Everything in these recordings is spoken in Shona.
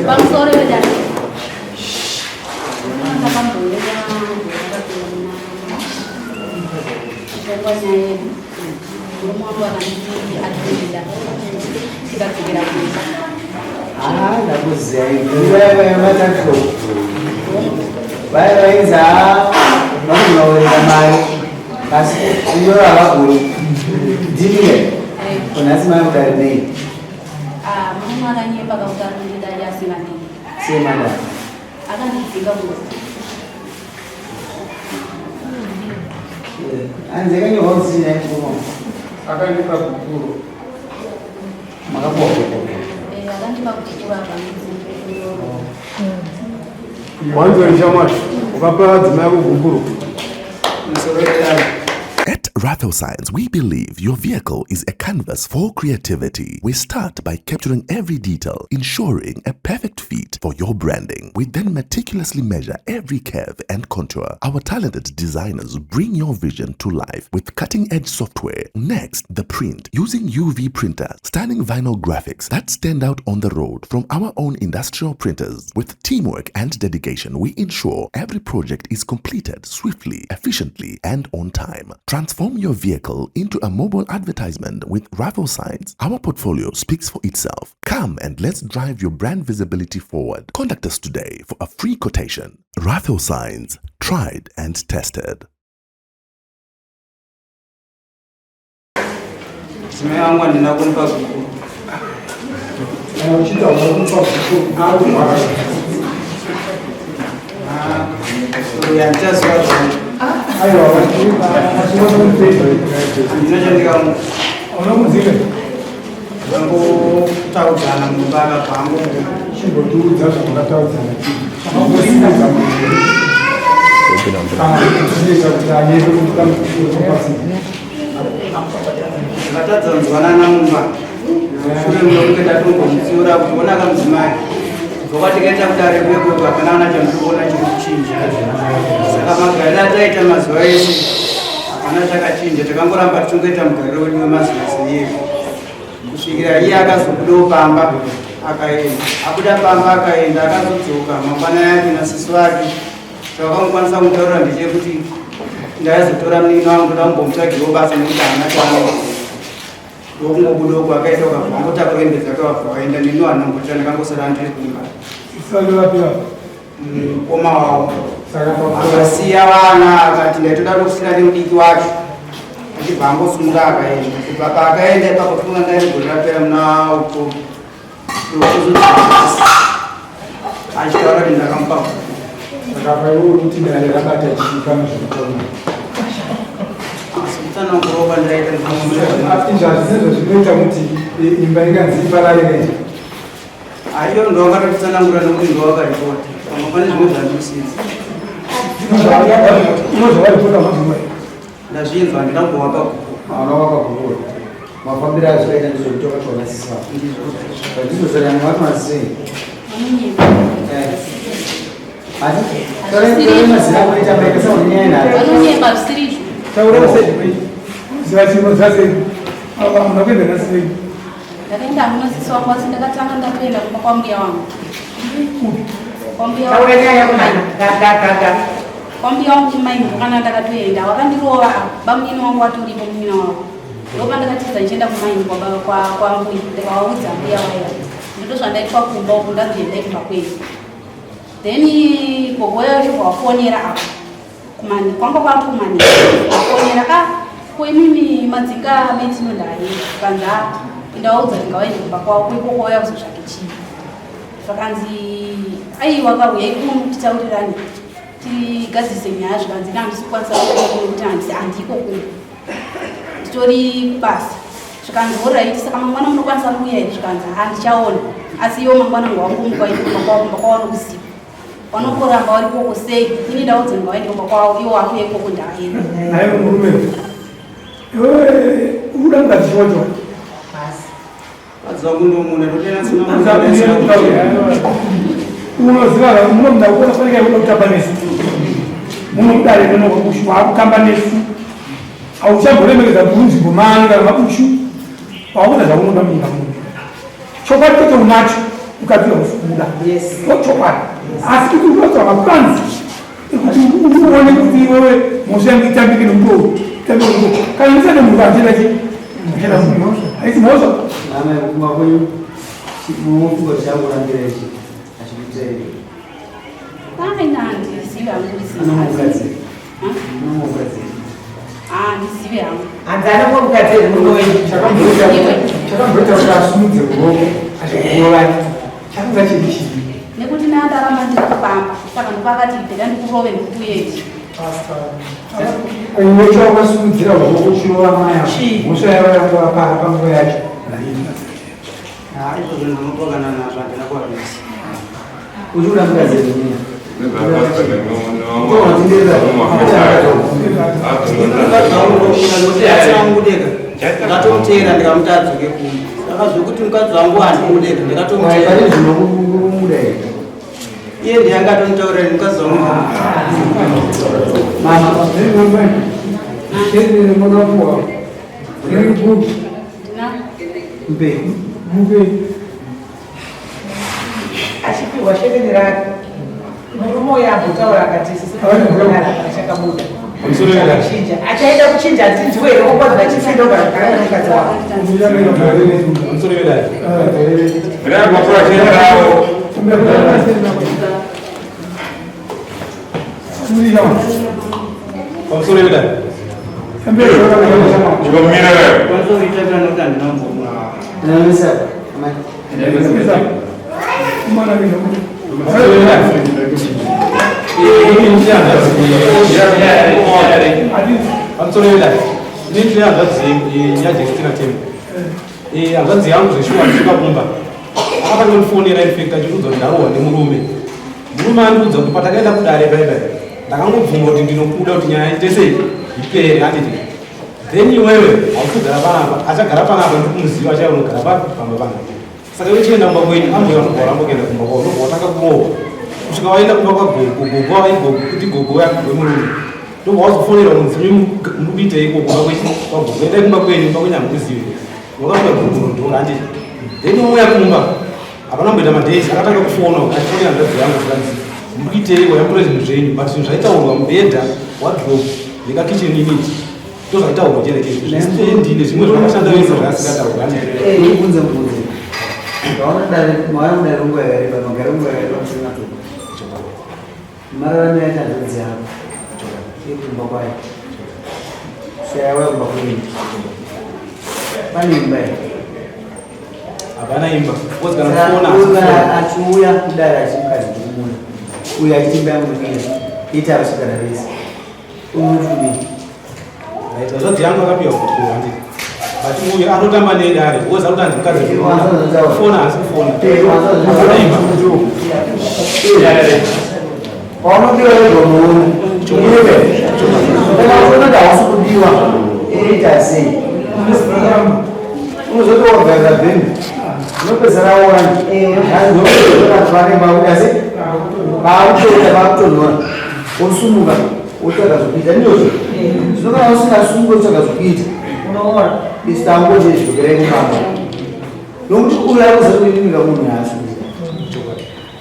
Pamusoro wedare. Ndakambouya nyaya yedu. Murume wangu akanditi atondida. Tikadzokera kumba. Ah, ndakuziva iwe matatlo. Vaya vainzi haa vakunowerera mari asi iyo havagoni. Ndini kunhasi mai kudari nei? Ah, murume akanyepa kakuti arikundida iye asingandidi. Sei madam? Akandidzinga kumba. Hanzi yakanyorwa kuti chii nhai mukoma? Akandipa gupuro. Makapuwa gupuro. Eh, akandipa gupuro akandidzinga. Wanzwa shamwari, ukapa adzimai ako gupuro. Musoro wedare. At Raffle Signs, we believe your vehicle is a canvas for creativity. We start by capturing every detail, ensuring a perfect fit for your branding. We then meticulously measure every curve and contour. Our talented designers bring your vision to life with cutting edge software. Next, the print using UV printer, stunning vinyl graphics that stand out on the road from our own industrial printers. With teamwork and dedication, we ensure every project is completed swiftly, efficiently, and on time. Transform your vehicle into a mobile advertisement with Raffle Signs. Our portfolio speaks for itself. Come and let's drive your brand visibility forward. Contact us today for a free quotation. Raffle Signs, tried and tested. Mudzimai wangu handina kumupa gupuro. Kana uchiita unomupa gupuro arikurwara. Uyu handichaziva zvangu. Aiwa, vachinomupepa. Handina chandikamupa. Unomudzinga? Angotaudzana mumba akabva angobuda. Chimbotiudza zvamakataudzana chii. Chimbotiudza kana zvinoita kuti anyepe kuti kamukupa pasi. Ndakatadza kunzwanana mumba. Shure mekunge ndatombomutsiura kuti ona kamudzimai. Kubva kwatikaita kudare kuye kuye hapana kana chandiri kuona chiri kuchinja. Saka magariro ataita mazuva ese hapana chakachinja. Takangoramba tichingoita mugariro wedu wemazuva ese iyeyo. Kusvikira iye akazobudawo pamba akaenda. Abuda pamba akaenda akazodzoka mangwana yake nasisi vake. Chawakangokwanisa kumutaurira ndechekuti ndaizotora munin'ina wangu ndoda kumbomutsvagirawo basa nekuti haana chaanoita. Ndokungobuda uko akaita ukabva wangotakura hembe dzake wabva waenda neniwo handina ndakangosara ndiri kumba. Saka vapi apa? Mukoma wavo. Saka Akasiya vana akati ndaitoda kusira nemudiki wacho. Achibva angosimuka akaenda. Kubva paakaenda ipapo funga ndari gore rapera muna October. Achitaura kuti ndakamupa Saka apa iwe uri kuti dare rabata chii pane zvekutaura. Asi kutsanangurawo kwandaita Izvi hazvisizvo zvinoita kuti imba inganzi iparare nei. Aiyo ndowakatotsanangura nokuti ndowakaripota. Pamwe pane zvimwe zvandisina. Unozvavaripota mazimai. Ndazvinzwa handina kumbowapa gupo. Hauna wakagurura. Mafambiro azvakaita ndizvo kuti sisi vako. Ndizvo. Ndizvo zvakanyanya wati Vanonyepa. Asi tore tore mazina kuita maita sakunyanya nayo. Vanonyepa zvisiri izvo. Taura sei kwenyu. Ziva chino zvasei. Ava munhu akuenda nasei. Ndakaenda hamuna sisi wangu asi ndakatanga ndatoenda kumba kwambuya wangu. Kwambuya Taura wangu. nyaya yako mwana. Ga ga ga ga. Kwambuya wangu kumaingo kana ndakatoenda wakandirova bamunini wangu watoripo munina wavo. Ndopa ndakatiza ndichienda kumaingo kwambuya ndikavaudza mbuya vaya. Ndito zvandaitwa kumba uku ndazoendai kumba kwenyu. Then gogo yacho wafonera apa. Kumani kwanga kwakumani. Wafonera ah ko imimi madzinga metino ndaye kanza ndaudza ndingawaende kumba kwavo kuiko kwauya kuzotsvake chii. Zvakanzi aiwa kauyai kuno titaurirane tigadzise nyaya zvikanzi handisi kukwanisa kuita handisi handiko kuno nditori kubasa zvikanzi alright saka mangwana munokwanisa kuuya here zvikanzi handichaona asi iwo mangwana ngawangomuka waende kumba kwavo kumba kwavo vanokuziva vanongoramba vari koko sei ini ndaudza ngawaende kumba kwavo iwo wakuye koko ndaenda Naye murume. Iwe uda mukadzi wacho. Basi. Mukadzi wangu ndomuna ndotena sina Unoziva munomuda kuona fanike kuda kutamba nesu. Munomudare muno kushu wakutamba nesu. Hauchamboremekedza munzvimbo mani kana makushu. Wakuda zvaunoda munyika muno. Chokwadi chete unacho mukadzi hausi kumuda. Chokwadi. Asi kuti unotsvaga panzi kuti uone kuti iwewe mhosva yangu itambike nomutoo itambike nomutoo kana ndisane munhu achida chi achida mhosva haisi mhosva. Mama kuma kwenyu munofunga kuti changorambira ichi achikuitira ivi. Ai, handizivi hangu Unomukadzi. Unomukadzi. Ah, ndizive hangu. Hanzi anomukadzi murume wenyu. Chakamboita kuti asumudze ruoko achikurovai chakanga chiri chii? Nekuti ndandaramba ndiri kufamba saka ndopakati bheda ndikurove ndikukuyeji. Iwe chawakasumudzira ruoko uchirova mai ava, mhosva yavo yangova para panguva yacho. Ah, izvozvo ndinopokana nazvo handina kuwabisa. Uchikuda mukadzi here? Ndakatomuteera ndikamuti adzoke kumba. Saka zvekuti mukadzi wangu handimudeka ndakatomuteera. Iye ndiye angatonitaurira mukadzi wangu. Mama, Achipiwa shekeni rake murume uyo ambotaura akati chakabuda chinja achaida kuchinja atinzwe here okwanzi achipinda ogara zvakanaka nemukadzi wako. Pamusoro vedare. Pamusoro vedare. Ndine hanzvadzi yaJestina Tembo. Hanzvadzi yangu zveshuwa ndisvika kumba. Akatondifonera in fact achiudza kuti ndarohwa nemurume. Murume andiudza kuti patakaenda kudare paipai ndakangobvuma kuti ndinokuda kuti nyaya ite sei ipere handiti. Then iwewe hausi kugara panapa, achagara panapa ndikumuziva achauya unogara papi pamba panapa. Saka iwe chienda kumba kwenyu, ambuya vanobva varamba kuenda kumba kwavo, ndobva watanga kurohwa kusvika waenda kumba kwagogo, gogo waigogo kuti gogo wemurume. Ndobva wazofonerwa kunzi imi muri kuiteiko kumba kwechi kwagogo, endai kumba kwenyu, kumba kwenyu hamukuzivi. Wakasvika gogo unodhora handiti. Then wouya kumba hapana kumboita madays akatanga kufona achifonera hanzvadzi yangu zvikanzi muri kuiteiko yamutora zvinhu zvenyu but zvinhu zvaitaurwa mubhedha wardrobe nekakitchen unit ndozvaitaurwa cherechezo zvestendi nezvimwe zvakashanda vese zvaasingataurwa. Ndibvunze mubvunzo. Ukaona dare mauya mudare nguva yakareba magara nguva yakareba musina tuka. Mararamiro aita hanzvadzi yako iri kumba kwayo. Shaya waya kumba kwenyu. Pane imba here? Hapana imba. Because kana kufona Kana achiuya kudare achimukadzi ndikumuona. Uyu achiti imba yangu ndikuida. Ita vasogara vese. Unoti kudii? Right, hanzvadzi yangu akapiwa kuti handiti. But uyu anotamba nedare because akuti hanzi mukadzi kufona haasi kufona. Hapana imba. Paunodiwa wega unoona. Iwe. Kana uchiona kuti hausi kudiwa, unoita sei? Unozoti wagarira bhembe. Unopedzera waona. Hanzi vanenge vakuda sei? Vakutoita vakutonhora. Wosumuka wotsvaga zvekuita ndizvozvo. Zvino kana usingasumuki wotsvaga zvekuita. Unoona? Isu tangoti zvodzokerai kumba. Nokuti uyu ari kuziva kuti inini munhu haasi kuziva.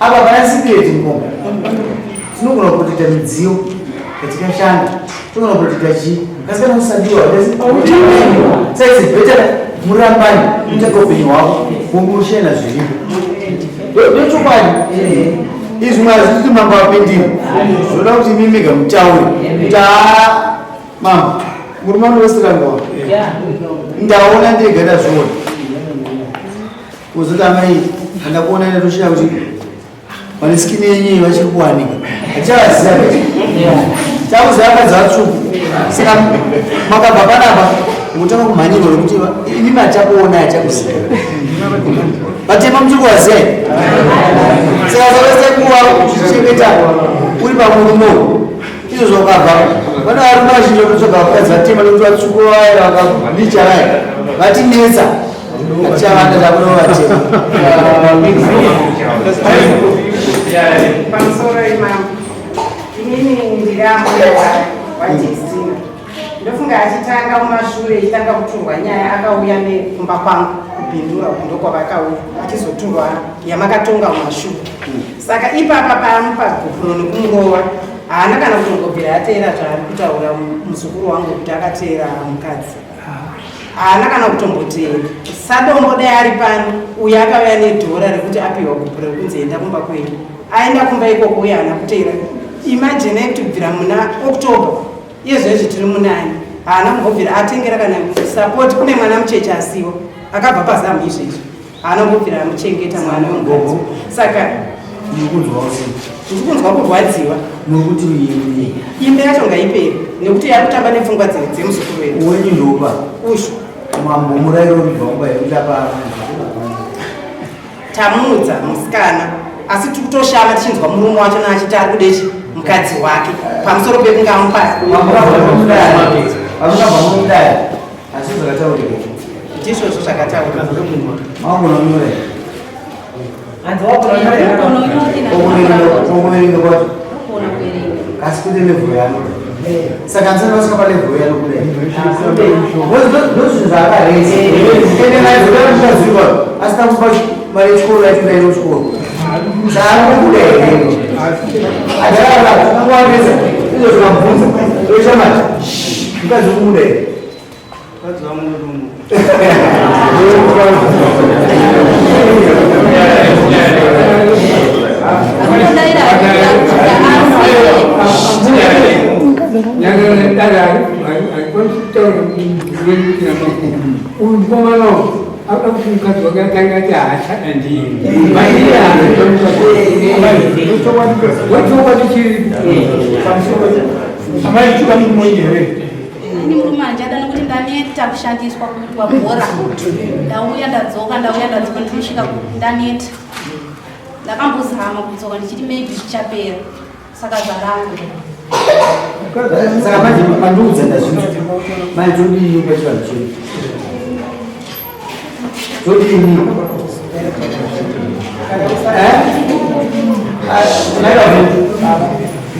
Apa pana secret mukoma. Tinogona kuprotecta midziyo yatikashanda. Tinogona kuprotecta chii? Kasi kana usadiwa, saka it's better murambane mutsvake upenyu hwako wongoshena zviripo. Ndochokwadi. Izvi mwari zvikuti mambo apindira. Zvoda kuti imi mega mutaure. Kuti haa mambo murume anowesera nguva. Ndaona ndega ndazviona. Kuzoti amai handakuona ndatoshaya kuti vane skin yenyu iyi vachiri kuwanika. Hatichavaziva chakuziva vakadzi vatsvuku. Saka makabva panapa mutanga kumhanyirwa nekuti ini machakuona hachakuziva. Vatema muchiri kuvaziva here? Saka zvakaita kuva uchichengeta uri pamurume uyu. Izvo zvakabva vane varume vazhinji vakutsvaga vakadzi vatema nekuti vatsvuku vaya vakabicha vaya vatinetsa. Hatichawanda takuno vatema. Pamusoro imambo, inini ndiri ambuya waJestina. Ndofunga achitanga kumashure achitanga kuturwa nyaya akauya nekumba kwangu. kuBindura uku ndokwavakauya achizoturwa yamakatonga mumashure. Saka ipapa paamupa gupuro nekumurova haana kana kutombobvira ateera zvaari kutaura muzukuru wangu kuti akateera mukadzi. Haana kana kutomboteera. Sadombo dai ari pano uyo akauya nedhora rekuti apiwa gupuro rekunzi enda kumba kwenyu. Aenda kumba ikoko uye haana kuteera. Imagine kuti kubvira muna October iye zvezvi tiri munani haana kumbobvira atengera kana support kune mwana mucheche asiwo akabva pazamu izvezvi haana kumbobvira amuchengeta mwana wemukadzi. Saka ndiri kunzwa kurwadziwa nokuti imba yacho ngaipere nekuti yari kutamba nepfungwa dzemuzukuru wedu. Wenyu ndopa ushu mambo murairo uribva kumba yekuti apa tamuudza musikana asi tiri kutoshama tichinzwa murume wacho naachiti ari kudechi mukadzi wake pamusoro pekunge amupa amungabva mumudare asi zvakataurika ndizvozvo zvakataurika. Magona kunyora Hanzi wagona okuverenga kwacho asi kune level yanoda saka ndisati vasvika palevel yanokuda ndozvinhu zvaakaresa ende naizodamukazviva asina kupa mari yechikoro yacho ndaenda kuchikoro saakubuda here adaraaangoanesa izvo zvikamubvunza oishamati mukadzi ukubuda here Mukadzi wangu ndotomuda. Uyu mukomana uyu akuda kuti mukadzi wake atange ati haachada ndiye ndochokwadi chiri Amai chuka murume here? Ini murume handichada nekuti ndaneta kushandiswa kuitwa bhora. Ndauya ndadzoka, ndauya ndadzoka, ndinosvika ndaneta. Ndakambozama kudzoka ndichiti maybe zvichapera, saka zvaramba. Saka manje mandiudza ndazvinzwa manje todini pachivanhu chedu todini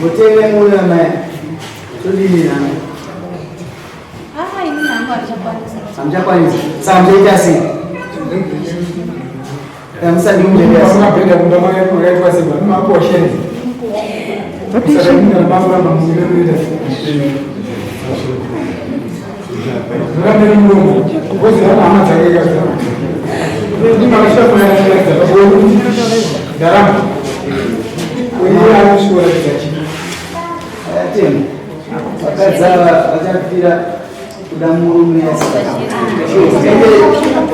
mutenge mwoyo amai todini nana Ah, ini nangu handichakwanisa. hamuchakwanisa saka muchaita sei musadi muchaita sei mabhedha kumba makaitwa sei maposhenzi saka makuramba munoita zvakamere muromo kozi hama dzake ndarama uye anoshoratidza chii Atema. Vakadzi ava vachafira kuda murume ende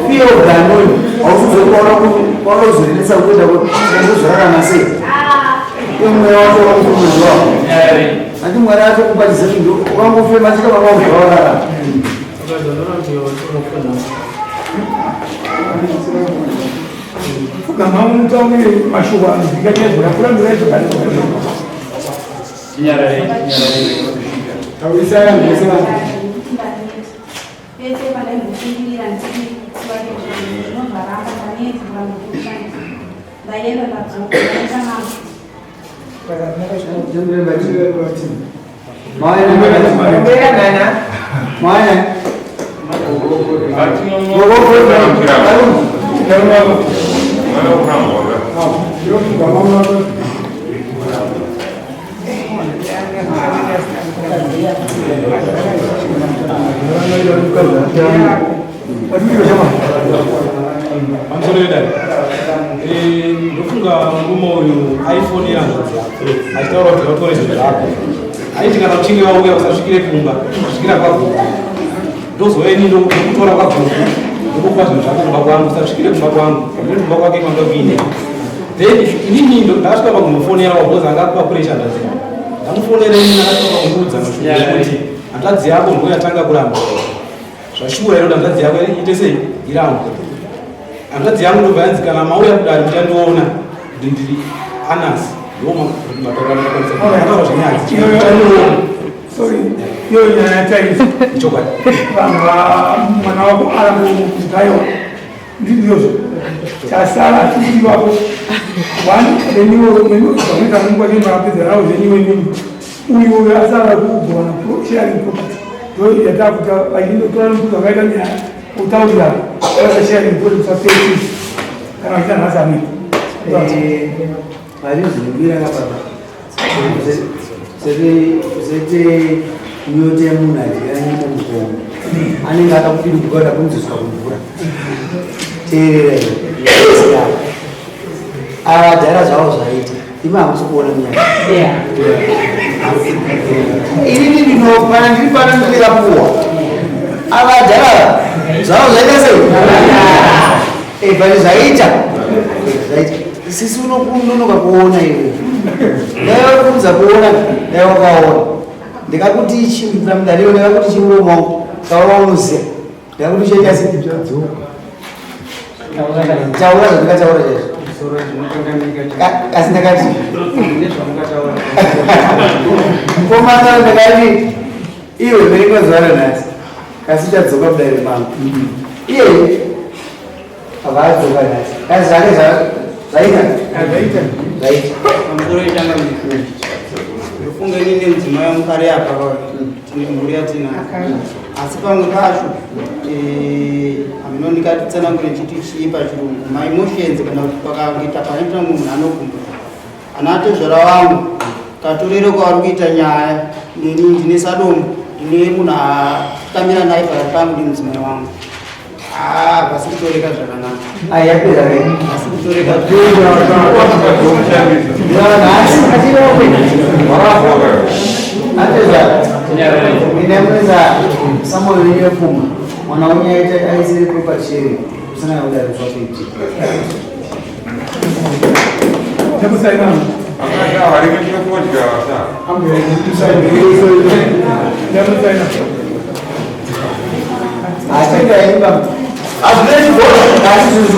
fear of the unknown hausizokuona paunozorinetsa kuenda kuzorarama sei iye mweya wacho wakuzomunhu wako andi Mwari atokupa chizevindu ukangofema chete vakaubva wararama. Pfugama mutaurire mashoko anozwika chaizvo yakurambira zvakanaka. Taurisai vanhu vese vanhu Pese pandaimboshingirira ndichitsiva nezvinhu zvinozvaramba ndaneta kuramba ndikushandisa. Ndaenda ndadzoka, ndaita mambo. Mbera nana Mwana. Pamusoro vedare, ndofunga murume uyu aifonera hanzvadzi yake achitaura kuti vatore zvinhu zvako aiti kana uchinge wauya usasvikire kumba kusvikira kwagogo ndozouya ini ndokutora kwagogo ndokupa zvinhu zvako kumba kwangu usasvikire kumba kwangu ndiri kumba kwake kwanga kuine then inini ndakasvika pakumufonera because anga akupa pressure hanzvadzi yake ndamufonera inini ndakasvika pakundiudza mashoko ekuti hanzvadzi yako ndo yatanga kuramba zvashuwa here kuti hanzvadzi yako iite sei irambwe hanzvadzi yangu ndobva yanzi kana mauya kudare muchandiona kuti ndiri anas ndo mataura andakwanisa kutaura zvenyadzi muchandiona Sorry, iyo nyaya yataisa. Chokwadi. Vanhu mwana wako arambokugayiwa ndizvozvo chasara chikudiwapo one reniwo zvamwita munguva chino makapedza nawo zveniwe nini uyu uyu asara kugovana sharing property ndo yatakuta vachindotora mukuru vakaita nyaya Kutaurira vasasharing kuti usapeti kana vachiita nhasi anoita. Varizvinobira kababa sete nyote yemunhu adya nyama mukongo anenge akapinduka kuda kunziswa kumvura. Teerera iwe, avadhara zvavo zvaita, imi hamusi kuona munyaya. Inini ndinopana, ndiri pano, ndinekapuwa. Avadhara zvavo zvaita sei? But zvaita, zvaita. Sisi unokunonoka kuona iwe. Dai wakunza kuona, dai wakaona. Ndikakuti chimudariwo, ndikakuti chimuromo taura, unoziva. Ndikakuti chaita sei? Taura zvandikataura chaizvo. Asi ndakati mukomana, ndakati iwe verenga zuva ranhasi, kasi uchadzoka kudare mangu. Iye havadzoka nhasi, kasi zvake zvaita, zvaita. Pamusoro itanga, ndofunga ini nemudzimai wangu kare apa tine mhuri yatinayo, asi pamwe pacho hamino ndikatitsanangure chiti chii pachirungu, maemotions, kana kuti pakangoita panoita munhu anogumbuka. Ana atezvara vangu katorero kwavari kuita nyaya neni, ndine sadombo, ndine munhu akamira naye pakati pangu nemudzimai wangu. Hapasi kutoreka zvakanaka. Ayapera. Hasi kutoreka. Nhasi atezvara ine muneza Samuel yepfuma mwana wenyu aisire property sharing kusangana kudare zvakuiti. Chekusaina. Varikuchifodya. Chekusaina. Hazvina chibhora, asi zvinhu.